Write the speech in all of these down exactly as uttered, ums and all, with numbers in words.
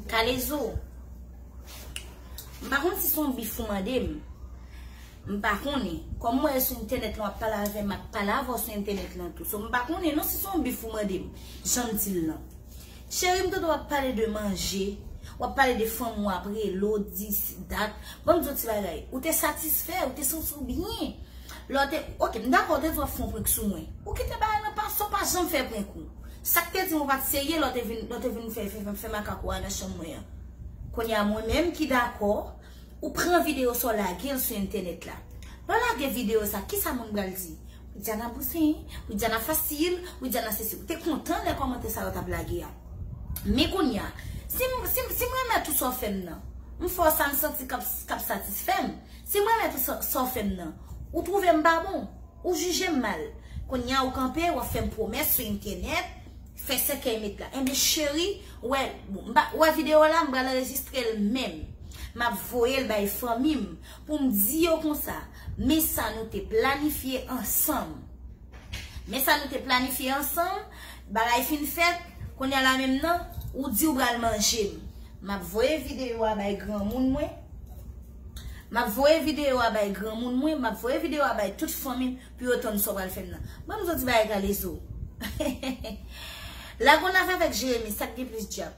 Kalezo, m pa konn si se yon bif ou mande m. M pa konnen. Kòm mwen sou entènèt lan, w ap pale avè m, m ap pale avè w sou entènèt lan tou. So, m pa konnen non si se yon bif ou mande m. Jan m di l lan. Cheri, m tande w ap pale de manje, w ap pale de fanm ou ap rele w, dis, dat. Ban m di w ti bagay. Ou te satisfè, ou te santi w byen. Lè w te, ok, m dakò, w te di w ap fè yon prank sou mwen. Ou kite bagay lan pase, w pa janm fè prank ou. Sa k te di m ou pa t serye, lè w te vin, lè w te vin fè, fè, fè, fè makak ou a nan chanm mwen an. Kounye a, mwen menm ki dakò, ou pran videyo sa w lage l sou entènèt la. Lè w lage videyo sa, kisa moun pral di? Widiana bouzen, Widiana fasil, Widiana sesi. Ou te kontan lè kòmantè sa yo t ap lage a. Men kounye a, si m, si m, si m renmen tout sa w fè m nan, m fè w sa m santi k ap, k ap satisfè m. Si m renmen tout sa, sa w fè m nan, ou twouve m pa bon, ou jije m mal. Kounye a ou kanpe, w ap fè m pwomès sou entènèt, fè sèkèy met la. Enben cheri, wè, bon, m pa, wè videyo la, m pral anrejistre l menm. M ap voye l bay fanmi m pou m di yo konsa, men sa nou te planifye ansanm. Men sa nou te planifye ansanm, bagay fin fèt, kounye a la menm nan, ou di ou pral manje m. M ap voye videyo a bay granmoun mwen. M ap voye videyo a bay granmoun mwen, m ap voye videyo a bay tout fanmi m pou yo tann sa w pral fè m nan. Ban m di w ti bagay Kalezo. Lagonav avèk Jeremi, sa k gen plis djab?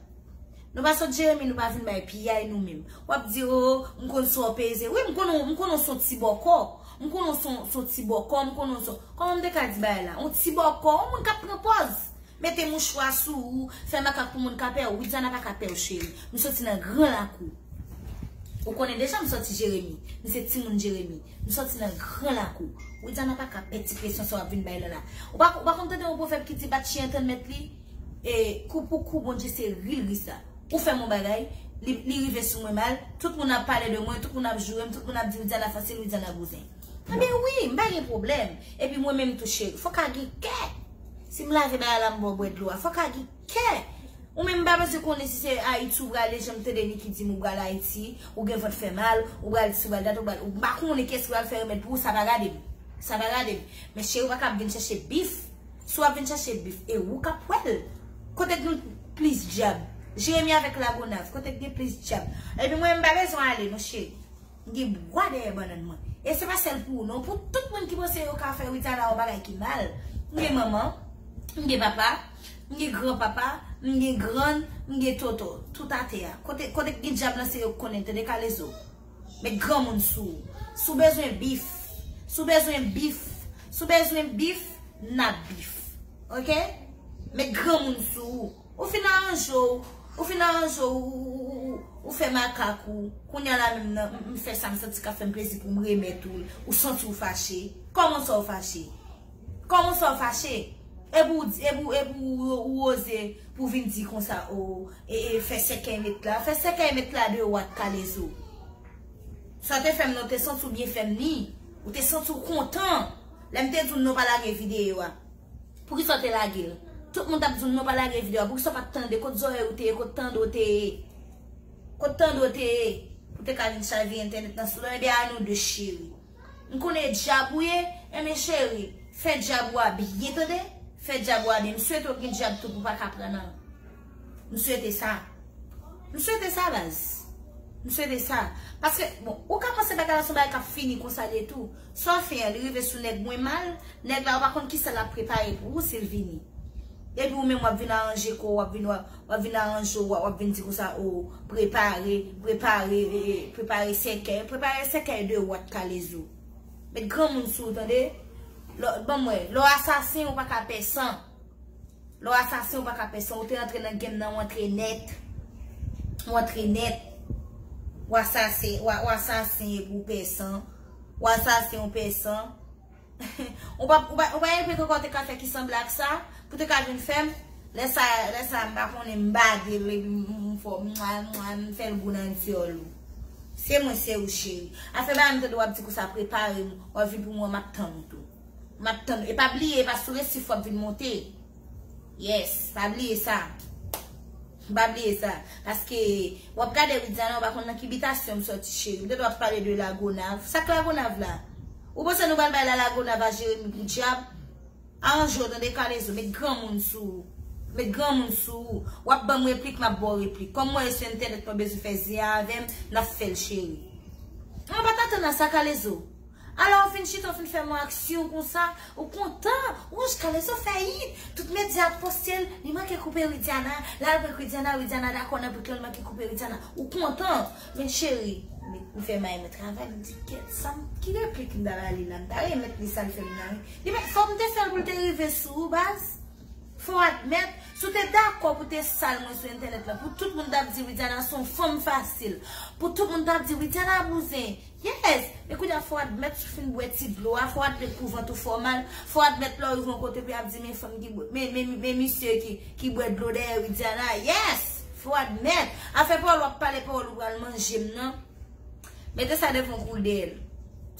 Nou pa sot Jeremi, nou pa vin bay piyay nou menm. W ap di, o, m konn sa w peze. Wi, m konnen, m konnen w se yon ti bòkò. M konnen w se yon, se yon ti bòkò, m konnen w se yon, kòman m te ka di bagay la? Yon ti bòkò, yon moun k ap pran pòz. Mete mouchwa sou ou, fè makak pou moun ka pè w. Widiana pa ka pè w, cheri. M soti nan gran lakou. Ou konnen deja m soti Jeremi. M se timoun Jeremi. M soti nan gran lakou. Widiana pa ka pè ti presyon sa w ap vin bay la la. Ou pa, ou pa konn tande yon pwovèb ki di bat chyen tann mèt li? E, kou pou kou, Bondye se ri l ri sa. Ou fè m yon bagay, li, li rive sou mwen mal, tout moun ap pale de mwen, tout moun ap joure m, tout moun ap di Widiana fasil, Widiana bouzen. Ebyen wi, m pa gen pwoblèm. Epi mwen menm tou cheri, fòk a gen kè. Si m lave bagay la, m ba w bwè dlo a, fòk a gen kè. Ou menm m pa bezwen konnen si se Ayiti ou prale, jan m tande Niki di m ou pral Ayiti, ou gen vant fè mal, ou pral isi, ou pral dat, ou pral, ou pa konnen kiyès ki pral fè remèd pou ou, sa pa gade m. Sa pa gade m. Men cheri, ou pa ka ap vin chèche bif. Si w ap vin chèche bif, e ou k ap wè l. Kote k gen plis djab? Jeremi avèk Lagonav, kote k gen plis djab? Epi mwen, m pa bezwen ale non cheri. M gen bwa dèyè bannann mwen. E se pa sèl pou ou non, pou tout moun ki panse yo ka fè Widiana yon bagay ki mal. M gen manman, m gen papa, m gen granpapa, m gen grann, m gen tonton. Tout atè a. Kote, kote k gen djab lan se yo k konnen, tande Kalezo. Met granmoun sou ou. Si w bezwen bif, si w bezwen bif, si w bezwen bif, n ap bif. Ok? Met granmoun sou ou. Ou fin aranje w, ou fin aranje w, ou, ou, ou, ou, ou fè makak ou. Kounye a la menm nan, m, m fè sa m santi k ap fè m plezi pou m remèt ou l. Ou santi w fache. Kòman sa w fache? Kòman sa w fache? Epi w di, epi w, epi w, ou oze pou vin di konsa, o, e, e, fè sèkèy met la. Fè sèkèy met la de wat Kalezo. Sa w te fè m nan, ou te santi w byen fè m ni. Ou te santi w kontan. Lè m te di w non pa lage videyo a. Poukisa w te lage l? Tout moun t ap di w non pa lage videyo a. Poukisa w pa t tande? Kot zòrèy ou te ye? Kot tande w te ye? Kot tande w te ye? Ou te ka vin chavire entènèt nan sou non, ebyen a nou de cheri. M konnen e djab ou ye, enben cheri, fè djab ou a byen tande, fè djab ou a byen. M swete w gen djab tou pou w pa ka pran nan. M swete sa. M swete sa, baz. M swete sa. Paske, bon, ou ka panse bagay la se yon bagay k ap fini konsa de tou. Sa w fè an, li rive sou nèg mwen mal, nèg la ou pa konn kisa l ap prepare pou ou si l vini. Epi ou menm w ap vin aranje kò w, w ap vin, w ap, w ap vin aranje w, w ap vin di konsa, o, prepare, prepare, e, e, prepare sèkèy, prepare sèkèy de wat Kalezo. Met granmoun sou ou, tande? Lè, ban m wè, lè w asasen, ou pa ka pè san. Lè w asasen, ou pa ka pè san. Ou te antre nan game nan, w antre nèt. W antre nèt. W asasen, w a, w asasen epi w pè san. W asasen, w pè san. Ou pa, ou pa, ou pa gen prank ankò w te ka fè ki sanble ak sa, pou te ka vin fè m. Lè sa, lè sa, m pa konnen, m bade l, epi m, m, m fè w, mwa, mwa, m fè l gou nan dyòl ou. Se mwen, se ou, cheri. Afè bagay m tande w ap di konsa, prepare m, w ap vin pou mwen, m ap tann ou tou. M ap tann ou. E pa bliye, e pa sou resif w ap vin monte. Yes, pa bliye sa. Pa bliye sa. Paske w ap gade Widiana, ou pa konn nan ki bitasyon m sòti, cheri. M te dwe ap pale de Lagonav. Sa k Lagonav la? Ou panse nou pral bay la Lagonav a Jeremi pou dyab? Aranje w tande, Kalezo, met granmoun sou ou. Met granmoun sou ou. W ap ban m replik, m ap ba w replik. Kòm mwen sou entènèt, mwen bezwen fè zen avè m, n ap fè l, cheri. Mwen pa t atann a sa, Kalezo. Alò, ou fin chita, ou fin fè m yon aksyon konsa, ou kontan. Wouch, Kalezo fè yit. Tout medya ap poste l, li manke koupe Widiana. L al prank Widiana, Widiana dakò nan prank lan, li manke koupe Widiana. Ou kontan. Men cheri, m fè may mwen travay, m di, kèt, sa m, ki replik m ta ba li la? M ta remèt li sa l fè m nan, wi. Li, men fò m te fè l pou l te rive sou ou, baz. Fò w admèt, si w te dakò pou te sal mwen sou entènèt la, pou tout moun t ap di Widiana se yon fanm fasil, pou tout moun t ap di Widiana bouzen, yes, men kounye a fò w admèt si w fin bwè ti dlo a, fò w admèt pou vant ou fè w mal, fò w admèt lè w rive yon kote pou y ap di men fanm ki bwè, men, men, men misye ki, ki bwè dlo dèyè Widiana, yes, fò w admèt. Afè pawòl w ap pale, pawòl ou pral manje m nan, mete sa devan w kou dèyè l.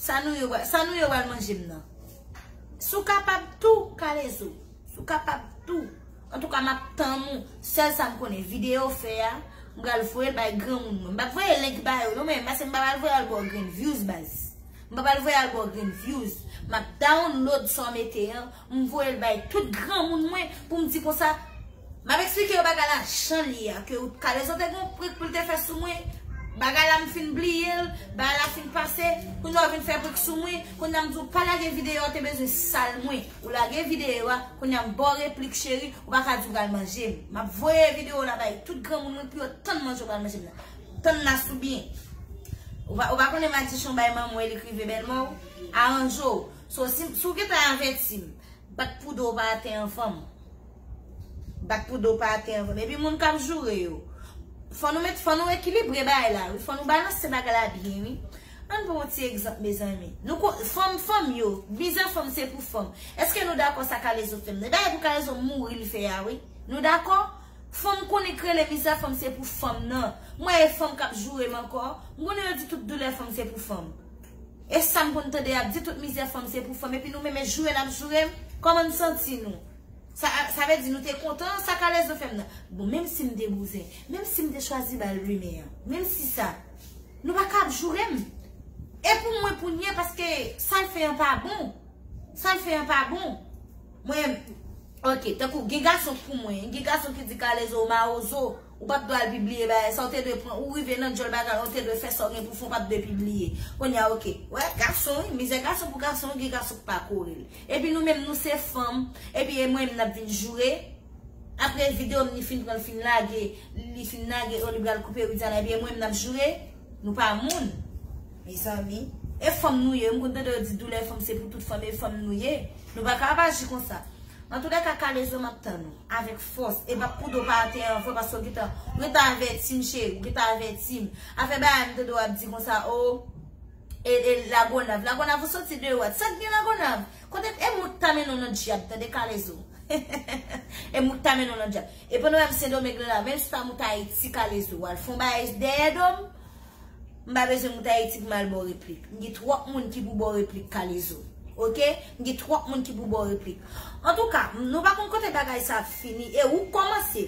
Sa nou yo, sa nou yo pral manje m nan. Si w kapab tou, Kalezo. Si w kapab tou. Antouka, m ap tann ou. Sèl sa m konnen, videyo w fè a, m pral voye l bay granmoun mwen. M p ap voye link ba yo, non, men, paske m pa pral voye al ba w grenn views, baz. M pa pral voye al ba w grenn views. M ap download sa w mete an, m voye l bay tout granmoun mwen pou m di konsa, m ap eksplike yo bagay la jan l ye a, ke Kalezo te gen yon prank pou l te fè sou mwen. Bagay la m fin bliye l, bagay la fin pase, kounye a w vin fè prank sou mwen, kounye a m di w pa lage videyo a, w te bezwen sal mwen. Ou lage videyo a, kounye a m ba w replik, cheri, ou pa ka di w pral manje m. M ap voye videyo la bay tout granmoun mwen pou yo tann manje w pral manje m nan. Tann la sou byen. Ou pa, ou pa konnen madichon bay manman w e li k rive bèlmè w? Aranje w. So, si, si w gentan avèti m, bat pou do w pa atè anvan m. Bat pou do w pa atè anvan m. Epi moun k ap joure yo. Fò nou met, fò nou ekilibre bagay la, wi. Fò nou balanse bagay la byen, wi. Ann pran yon ti egzanp, mezanmi. Nou ko-, fanm, fanm yo, mizè fanm se pou fanm. Èske nou dakò sa Kalezo fè m nan? E bagay pou Kalezo mouri l fè a, wi. Nou dakò? Fanm konnen k rele mizè fanm se pou fanm nan. Mwen e fanm k ap joure m ankò. M konnen yo di tout doulè fanm se pou fanm. E sa m konn tande y ap di tout mizè fanm se pou fanm. Epi nou menm e joure n ap joure m. Kòman n santi nou? Sa, sa vle di nou te kontan sa Kalezo fè m nan. Bon, menm si m te bouzen, menm si m te chwazi ba l rimè an, menm si sa, nou pa ka ap joure m. E pou mwen pou n ye, paske sa l fè an pa bon. Sa l fè an pa bon. Mwen, ok, tankou gen gason pou mwen, gen gason ki di Kalezo w mawozo, ou pa t dwe al pibliye bagay sa, ou te dwe pran, ou rive nan djòl bagay la, ou te dwe fè sa w gen pou fè, ou pa t dwe pibliye. Kounye a, ok, wè, gason, wi, mizè gason pou gason, gen gason k pa kore l. Epi nou menm, nou se fanm, epi e mwen menm n ap vin joure. Apre videyo m, li fin pran, li fin lage, li fin lage, o, li pral koupe Widiana, epi e mwen menm n ap joure. Nou pa moun, mezanmi. E fanm nou ye, m konn tande yo di doulè fanm se pou tout fanm, e fanm nou ye. Nou pa ka ap aji konsa. Antoulèka, Kalezo, m ap tann ou avèk fòs. E m ap pou do pa atè anvan, paske w gentan, w gentan avèti m, cheri, w gentan avèti m. Afè bagay m tande w ap di konsa, o, e, e Lagonav. Lagonav, ou soti de wat? Sa k gen Lagonav? Kote, e mout ta mennen w nan dyab, tande, Kalezo. E mout ta mennen w nan dyab. E pandan w ap Sendomeng la, menm si ta mout Ayiti, Kalezo, w al fè yon bagay dèyè do m, m pa bezwen mout Ayiti pou m al ba w replik. M gen twòp moun ki pou ba w replik, Kalezo. Oke? M gen twòp moun ki pou ba w replik. Antouka, nou pa konn kote bagay sa ap fini. E ou kòmanse.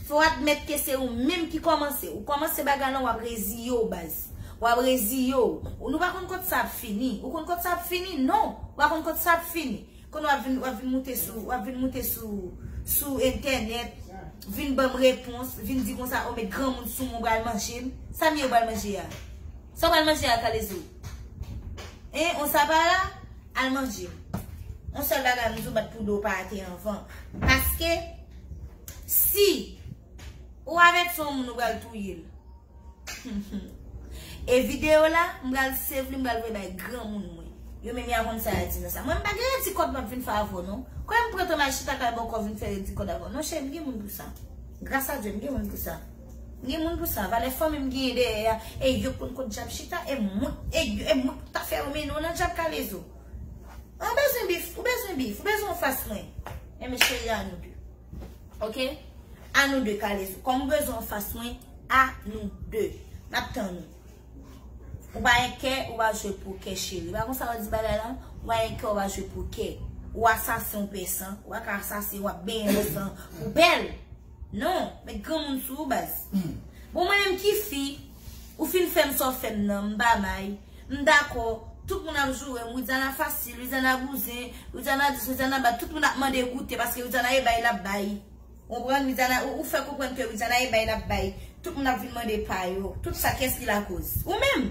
Fò w admèt ke se ou menm ki kòmanse. Ou kòmanse bagay lan, w ap reziye w, baz. W ap reziye w. Ou, nou pa konn kote sa ap fini. Ou konn kote sa ap fini? Non. Ou pa konn kote sa ap fini. Kounye a w ap vin, w ap vin moute sou, w ap vin moute sou, sou entènèt, vin ban m repons, vin di konsa, o, met granmoun sou mwen, ou pral manje m. Sa m ye, ou pral manje a? Sa w pral manje a, Kalezo? Hein, on sa pa la? Al manje. On sèl bagay m di w, bat pou do w pa atè anvan. Paske, si ou avèti yon moun, ou pral touye l. E videyo la, m pral save li, m pral voye bay granmoun mwen. Yo menm y a konn sa y a di nan sa. Mwen, m pa gen redi kòd m ap vin fè avè w, non. Kwè m pran tan m al chita kay bòkò vin fè redi kòd avè w. Non, cheri, m gen moun pou sa. Gras a Dye, m gen moun pou sa. M gen moun pou sa. Valè fanmi m genyen dèyè a, e yo konn kot dyab chita, e mwen, e yo, e mwen ta fè yo mennen w nan dyab, Kalezo. Ou bezwen bif, ou bezwen bif, ou bezwen anfas mwen. Enben, cheri, a nou de. Oke? A nou de, Kalezo. Kòm ou bezwen anfas mwen, a nou de. M ap tann ou. Ou pa gen kè, ou pa jwe pokè, cheri. Pa konsa yo di bagay lan? Ou pa gen kè, ou pa jwe pokè. Ou asasen, ou pè san. Ou pa ka asasen, w ap benyen nan san poubèl. Non, met granmoun sou ou, baz. Bon, mwen menm ki fi, ou fin fè m sa w fè m nan, m pa may. M dakò, tout moun ap joure m, Widiana fasil, Widiana bouzen, Widiana dis, Widiana bat, tout moun ap mande goute, paske Widiana e bay l ap bay. Ou konprann? Widiana, ou, ou fè konprann ke Widiana e bay l ap bay. Tout moun ap vin mande pa yo. Tout sa, kiyès ki lakoz? Ou menm.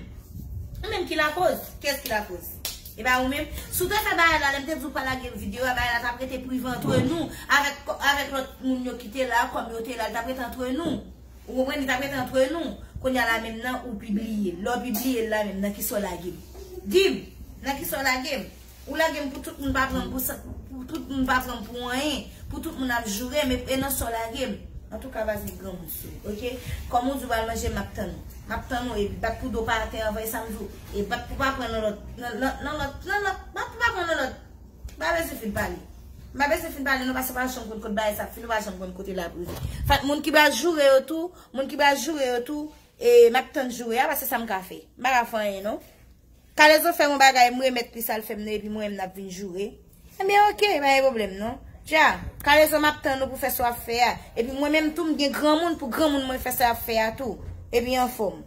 Ou menm ki lakoz. Kiyès ki lakoz? E pa ou menm. Si w te fè bagay la, lè m te di w pa lage videyo a, bagay la t ap rete prive antre nou. Avèk, avèk lòt moun yo ki te la, kòm yo te la, l t ap rete antre nou. Ou konprann? Li t ap rete antre nou. Kounye a la menm nan, ou pibliye l. Lè w pibliye l la menm, nan kisa w lage m? Di m, nan kisa w lage m? Ou lage m pou tout moun pa pran m pou sa, pou tout moun pa pran m pou anyen, pou tout moun ap joure m, e, e nan sa w lage m. Antouka, pa gen granmoun sou ou, oke? Kòm ou di w pral manje, m ap tann ou. M ap tann ou, epi bat pou do pa atè anvan, e sa m di w. E bat pou pa pran nan lòt, nan, nan, nan lòt, nan lòt, bat pou pa pran nan lòt. M pa bezwen fin pale. M pa bezwen fin pale, non, paske w pa janm konn kote bagay sa ap fini, w pa janm konn kote l ap rive. Fèt, moun ki pral joure yo tou, moun ki pral joure yo tou, e, m ap tann joure a, paske sa m ka fè. M pa ka fè anyen, non. Kalezo fè yon bagay, m remèt li sa l fè m nan, epi mwen menm n ap vin joure. Ebyen, oke, pa gen pwoblèm, non. Dja, Kalezo, m ap tann ou pou fè sa w ap fè a. Epi mwen menm tou, m gen granmoun pou granmoun mwen fè sa y ap fè a tou. Epi anfòm.